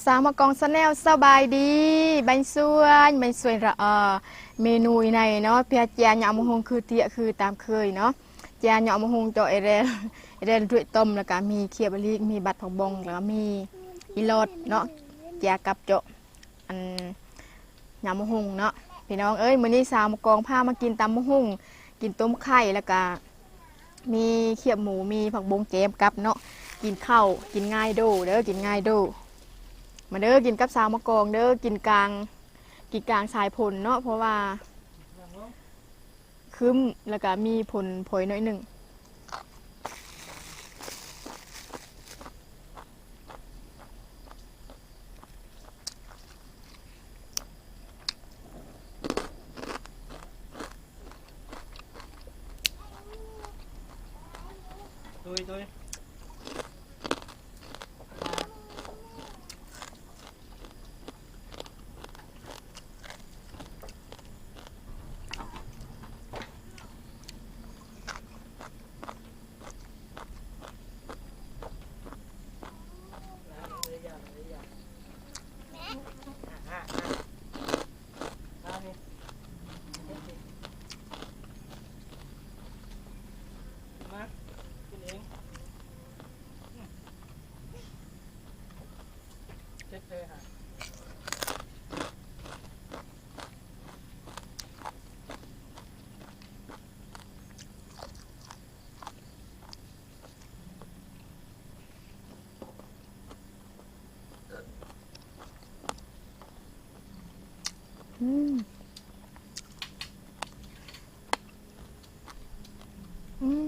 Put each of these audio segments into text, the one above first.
ສາວມະກອງ Channel ສະບາຍດີ ໃບສວນ ໃບສວນລະ ເອີ ເມນູອີໃນເນາະ ເພຍເຈຍະໝາກຫຸ່ງຄືເຕຍ ຄືຕາມເຄີຍເນາະ ເຈຍະໝາກຫຸ່ງເຈາະເອແລນ ເອແລນດ້ວຍຕົ້ມ ແລ້ວກະມີຂຽບອາລີກ ມີບັດຜັກບົງ ແລ້ວກະມີອີຫຼອດເນາະ ເຈຍະກັບເຈາະ ອັນ ໝາກຫຸ່ງເນາະ ພີ່ນ້ອງເອີຍ ມື້ນີ້ສາວມະກອງພາມາກິນຕຳໝາກຫຸ່ງ ກິນຕົ້ມໄຂ່ ແລ້ວກະ ມີຂຽບໝູ ມີຜັກບົງແກ້ມກັບເນາະ ກິນເຂົ້າ ກິນງ່າຍໂດເດີ ກິນງ່າຍໂດ ມາເດີ ກິນກັບສາວມະກອງເດີ ກິນກາງ ກິນກາງສາຍຝົນເນາະ ເພາະວ່າຄຶ້ມ ແລ້ວກະມີຝົນໂພຍໜ້ອຍໜຶ່ງ. ອືມ ອືມ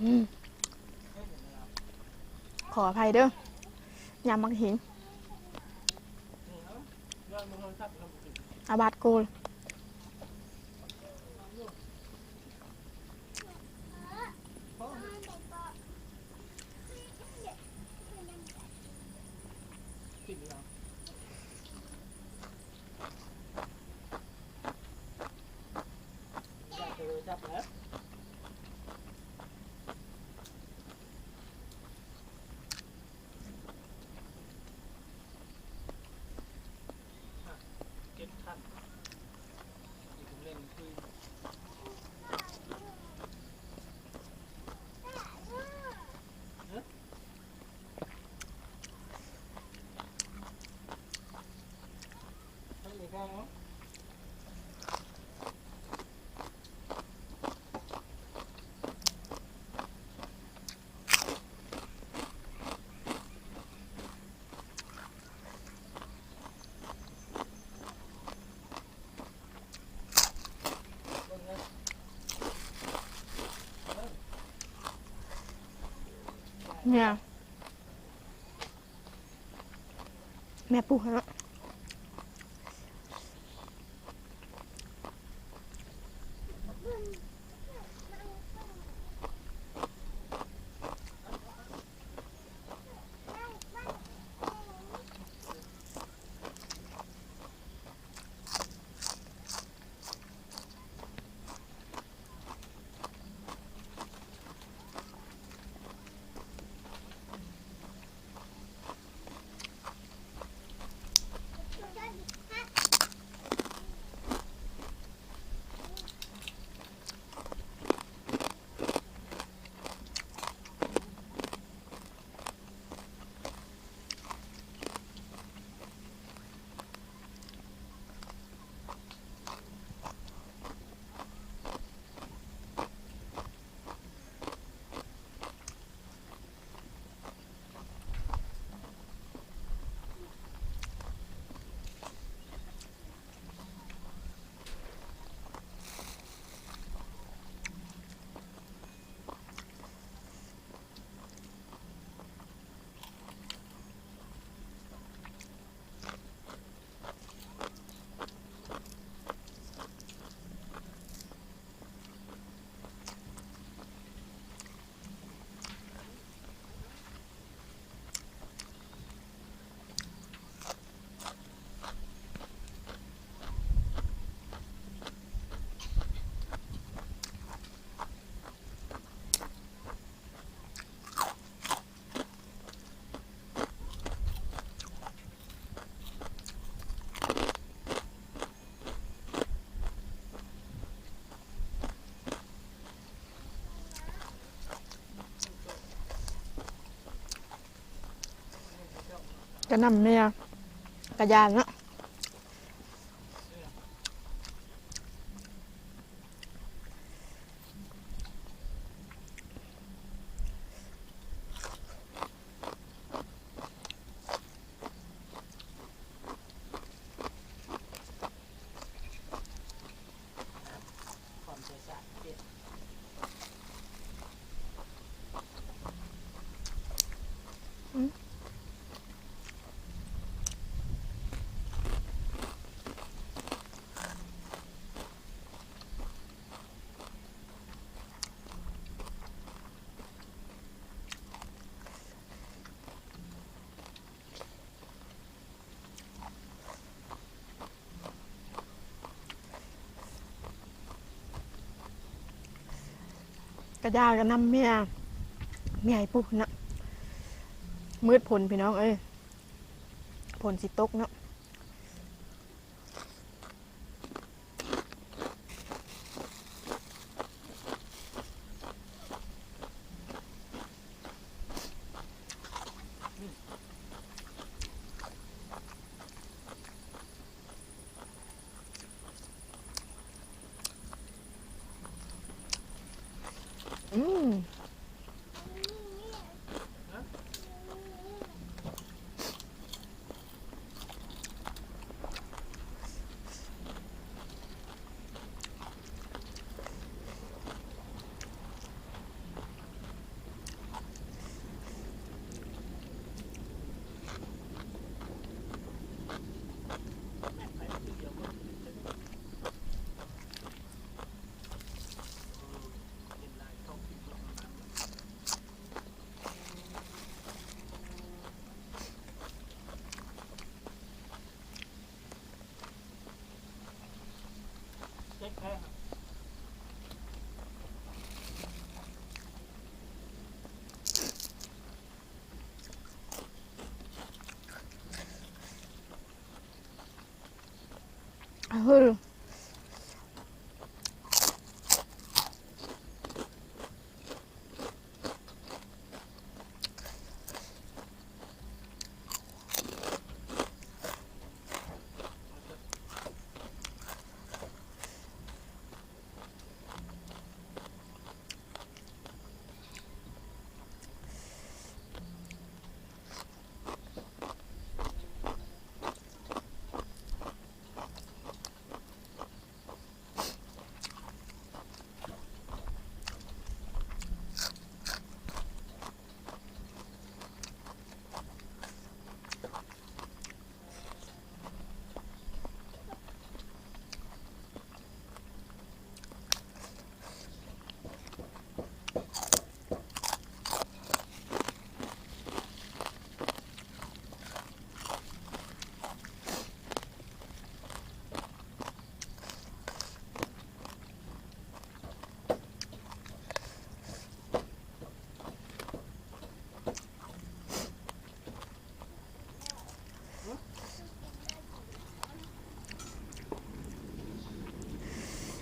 ອືມ ຂໍອະໄພເດີ ຍຳໝາກຫຸ່ງ ອາບາດໂກລ. ເນຍ ແມ່ປູໃຫ້ເນາະ. ເ ກະນຳເມຍ ກະຢ້ານເນາະ. ກະຢາກະນຳເມຍ ເມຍໃຫ້ປຸ້ນນະ. ມືດຝົນພີ່ນ້ອງເອີຍ ຝົນຊິຕົກເນາະ. ອືມ.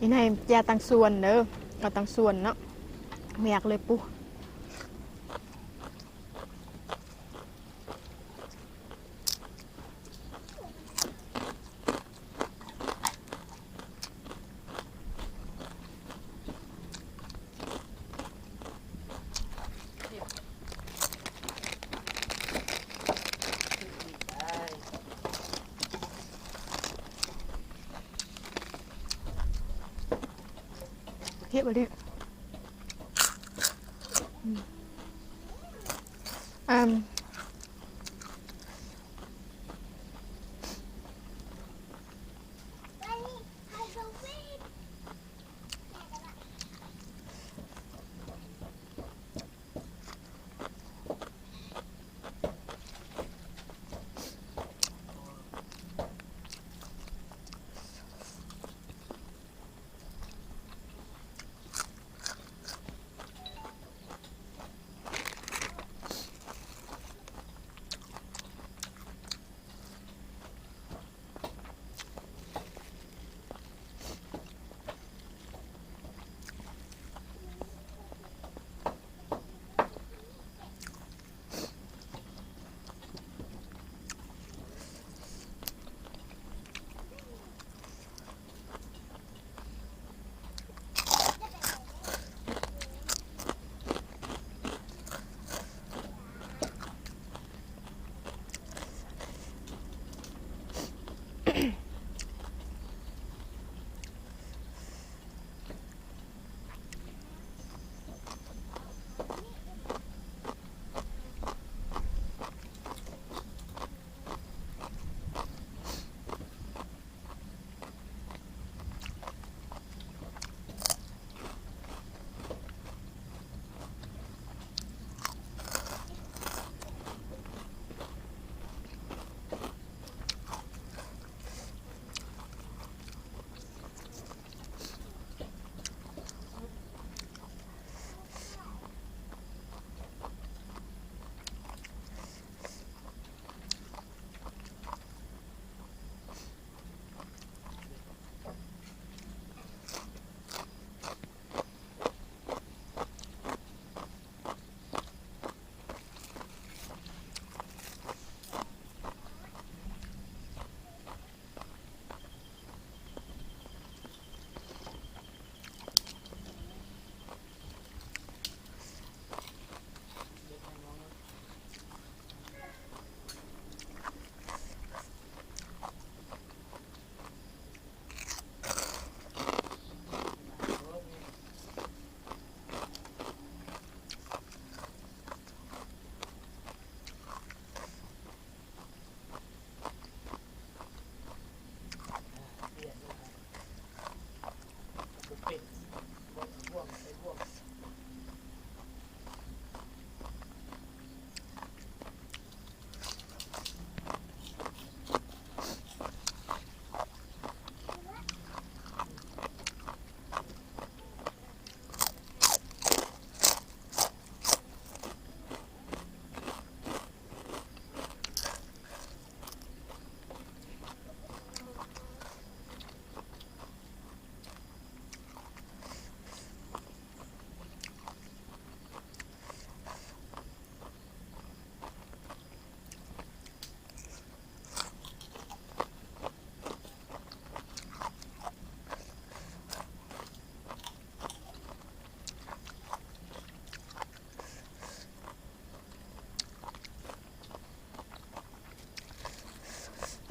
ອີ່ນາຍເຈ້ຍຕັງຊວນເດີ ເອົາຕັງຊວນເນາະ ບໍ່ຢາກເລີຍປູ. ເທບໄວ້ເລີຍ ອືມ ອາມ. ອ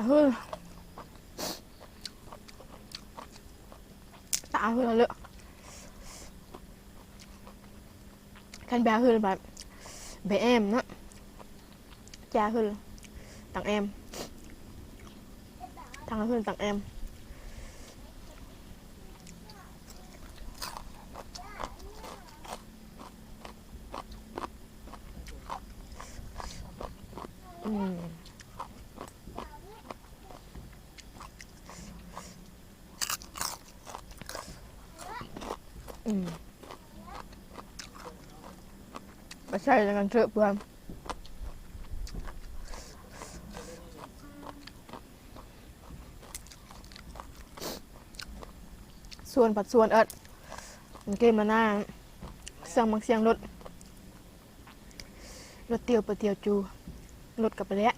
ເຮີ້ຍ ຕາເຮີ້ຍເລີຍ ຄັນແບບເຮີ້ຍແບບ ແບບແອມເນາະ ແຈເຮີ້ຍ ຕັງແອມ ທັງເຮີ້ຍ ຕັງແອມ ອືມ. ອືມ ໄປໃສ່ກັນເຊີເພື່ອນ ຊວນພັດຊວນເອິດ ເກມມານາ ເຊື່ອງມັກສຽງລົດ ລົດຕິວໄປຕິວຢູ່ ລົດກໍໄປແລ້ວ